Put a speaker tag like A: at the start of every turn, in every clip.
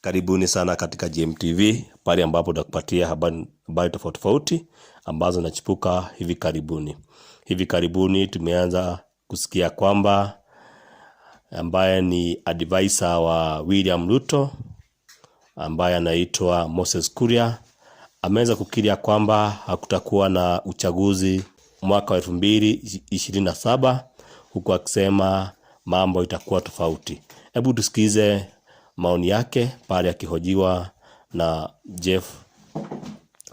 A: Karibuni sana katika GMTV, pale ambapo tutakupatia habari tofauti tofauti ambazo zinachipuka hivi karibuni. Hivi karibuni tumeanza kusikia kwamba ambaye ni advisor wa William Ruto ambaye anaitwa Moses Kuria ameweza kukiria kwamba hakutakuwa na uchaguzi mwaka wa 2027, huku akisema mambo itakuwa tofauti. Hebu tusikize maoni yake pale akihojiwa na Jeff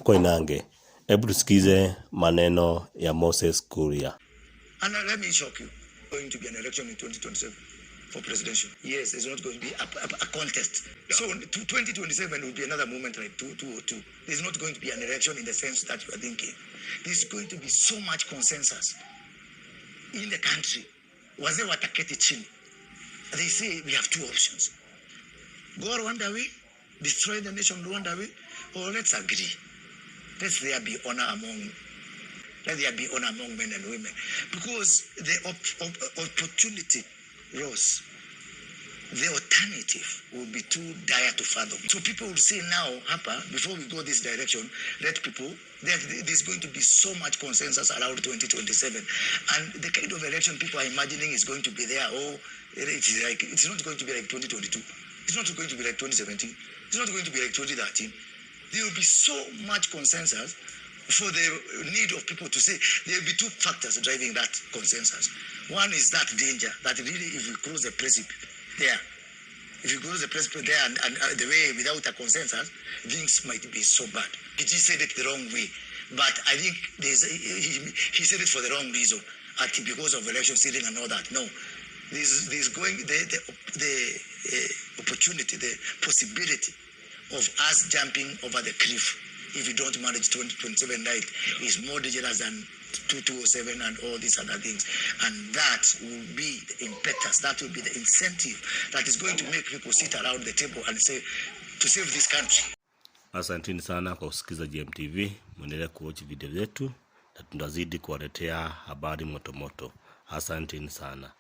A: Koinange. Hebu tusikize maneno ya Moses Kuria.
B: And let me shock you. Going to be an election in 2027 for presidential. Yes, there's not going to be a contest. So 2027 will be another moment like 2002. There's not going to be an election in the sense that you are thinking. There's going to be so much consensus in the country. Wazee wataketi chini. They say we have two options. Go Rwanda way, destroy the nation Rwanda way, or let's agree. Let there be honor among men and women. Because the opportunity rose. The alternative will be too dire to fathom. So people will say now, before we go this direction, there's going to be so much consensus around 2027. And the kind of election people are imagining is going to be there. It's not going to be like 2022. It's not going to be like 2017. It's not going to be like 2013. There will be so much consensus for the need of people to say there will be two factors driving that consensus. One is that danger that really if we cross the precipice there, and the way without a consensus, things might be so bad. He said it the wrong way, but I think he said it for the wrong reason, because of election stealing and all that. No, there's going the opportunity, the possibility of us jumping over the cliff if we don't manage 2027 right is more dangerous than 2207 and all these other things. And that will be the impetus, that will be the incentive that is going to make people sit around the table and say, to save this country.
A: Asanteni sana kwa kusikiza GMTV. Mwendelea kuwatch video zetu na tunazidi kuwaletea habari moto moto. Asanteni sana.